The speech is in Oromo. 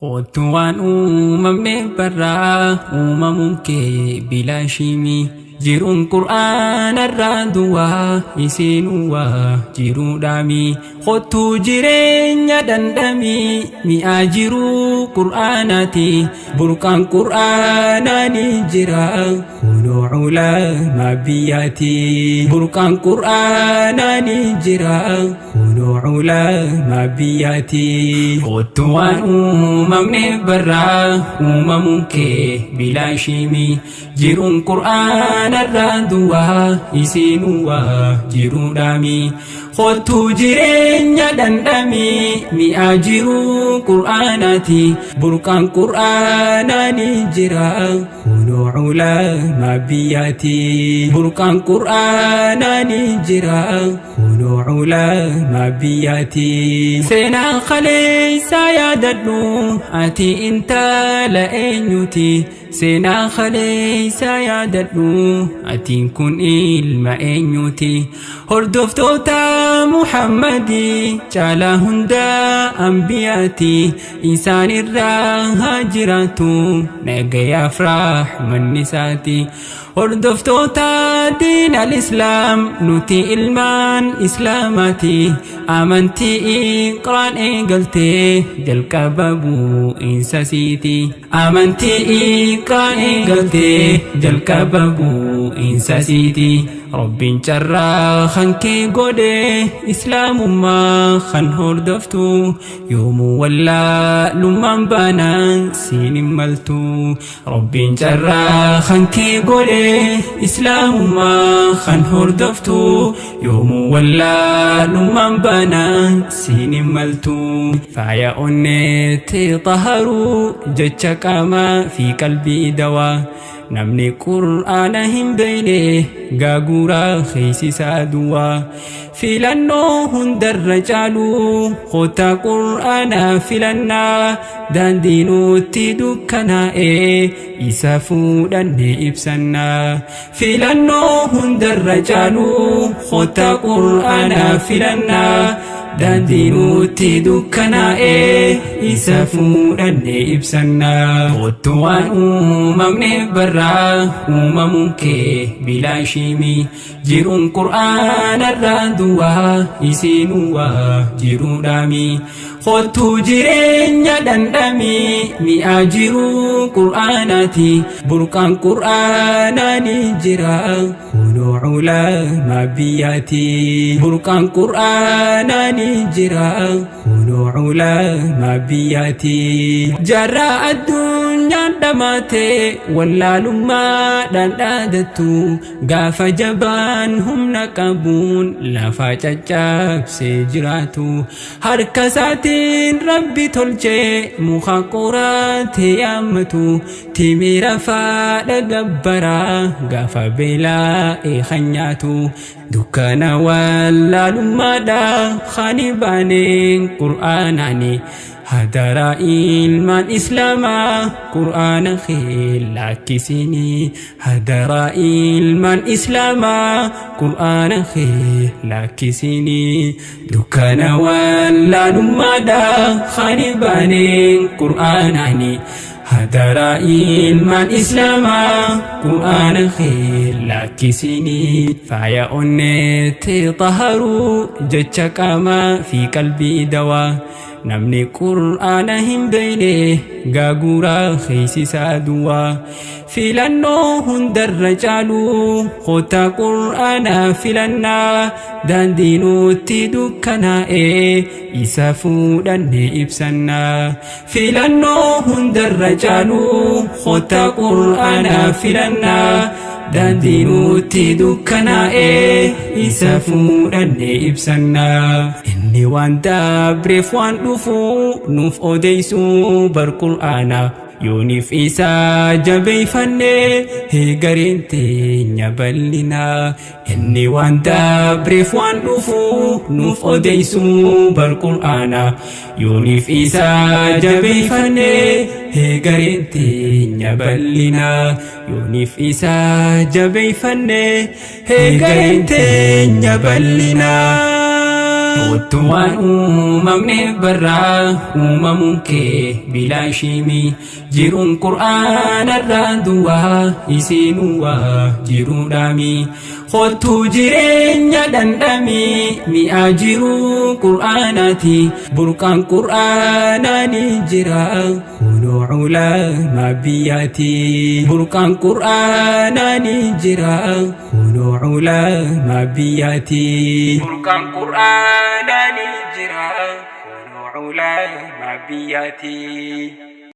Kottu waan uumamne barraa uumamuun kee bilaashimi. Jiruun qur'aanarraa duwwaa isiinuwaa jiruudhaami. Kottu jireenya dhandhami mi'aa jiruu qur'aanaati. Burqaan qur'aanaa ni jira kunoo culamaa biyyaati. Burqaan qur'aanaa ni jira kunoo culamaa biyyaati. Kottu waan uumamne barraa uumamuun kee bilaashimi. Jiruun qur'aanarraa duwwaa isiinuwaa jiruudhaami. Kottu jireenya dhandhami mi'aa jiruu qur'aanaati. Burqaan qur'aanaa ni jira kunoo culamaa biyyaati. Burqaan qur'aanaa ni jira kunoo culamaa biyyaati. Seenaa kaleessaa yaadadhu ati intala eenyuti? Seenaa kaleessaa yaadadhu atiin kun ilma eenyuti? Hordoftoota Muhammadii caalaa hundaa anbiyaati. Isaan irraa haa jiraatu nagayaaf rahmanni isaati. Hordoftoota diin al-Islaam nuti ilmaan Islaamaati. Amantii iqraan eegaltee jalqaba bu'iinsa siiti. Amantii iqraan eegaltee jalqaba bu'iinsa siiti. Rabbiin carraa kan kee godhe Islaamummaa kan hordoftu yoomuu wallaalummaan baanaan siin hin maltu. Rabbiin carraa kan kee godhe Islaamummaa kan hordoftu yoomuu wallaalummaan baanaan siin hin maltu. Faaya onneetti xaharuu jecha qaamaa fi qalbii dawaa. Namni qur'aana hin beekne gaaguraa keessisaa duwwaa. Filannoo hundarra caalu kottaa qur'aana filannaa. Daandii nutti dukkanaa'e isa fuudhanne ibsannaa. Filannoo hundarra caalu kottaa qur'aana filannaa. Daandii nutti dukkanaa'e isa fuudhanne ibsannaa. Kottu waan uumamne barraa uumamuun kee bilaashimi. Jiruun qur'aanarraa duwwaa isiinuwaa jiruudhaami. Kottu jireenya dhandhami mi'aa jiruu qur'aanaati. Burqaan qur'aanaa ni jira kunoo culamaa biyyaati. Burqaan qur'aanaa ni jira kunoo culamaa biyyaati. Jaarraa addunyaan dhamaate wallaalummaadhaan dhaadattu gaafa jabaan humna qabuun lafa caccabsee jiraatu. Harka isaatiin Rabbi tolchee muka qoraatee yaammatu timira faadha gabbaraa gaafa beelaa'ee kan nyaatu. Dukkana wallaalummaadha kan baaneen qur'aanaani. Hadaraa ilmaan Islaamaa qur'aana kee lakkisini. Hadaraa ilmaan Islaamaa qur'aana kee lakkisini. Dukkana wallaalummaadha kan baaneen qur'aanaani. Hadaraa ilmaan Islaamaa qur'aana kee lakkisini. Faaya onneetti xaharuu jecha qaamaa fi qalbii dawaa. Namni qur'aana hin beekne gaaguraa keessisaa duwwaa. Filannoo hundarra caalu kottaa qur'aana filannaa. Daandii nutti dukkanaa'e isa fuudhanne ibsannaa. Filannoo hundarra caalu kottaa qur'aana filannaa. Daandii nutti dukkanaa'e isa fuudhanne ibsannaa. Inni waan dabreef waan dhufu nuuf odeessuu bar qur'aana. Yooniif isa jabeeffanne gareen teenya bal'inaa. Inni waan dabreef waan dhufu nuuf odeessuu bar qur'aana. Yooniif isa jabeeffanne gareen teenya bal'inaa. Yooniif isa jabeeffanne gareen teenya bal'inaa. Kottu waan uumamneef barraa uumamuun kee bilaashimi. Jiruun qur'aanarraa duwwaa isiinuwaa jiruudhaami. Kottu jireenya dhandhami mi'aa jiruu qur'aanaati. Burqaan qur'aanaa ni jira kunoo culamaa biyyaati. Burqaan qur'aanaa ni jira kunoo culamaa biyyaati. Burqaan qur'aanaa ni jira kunoo culamaa biyyaati.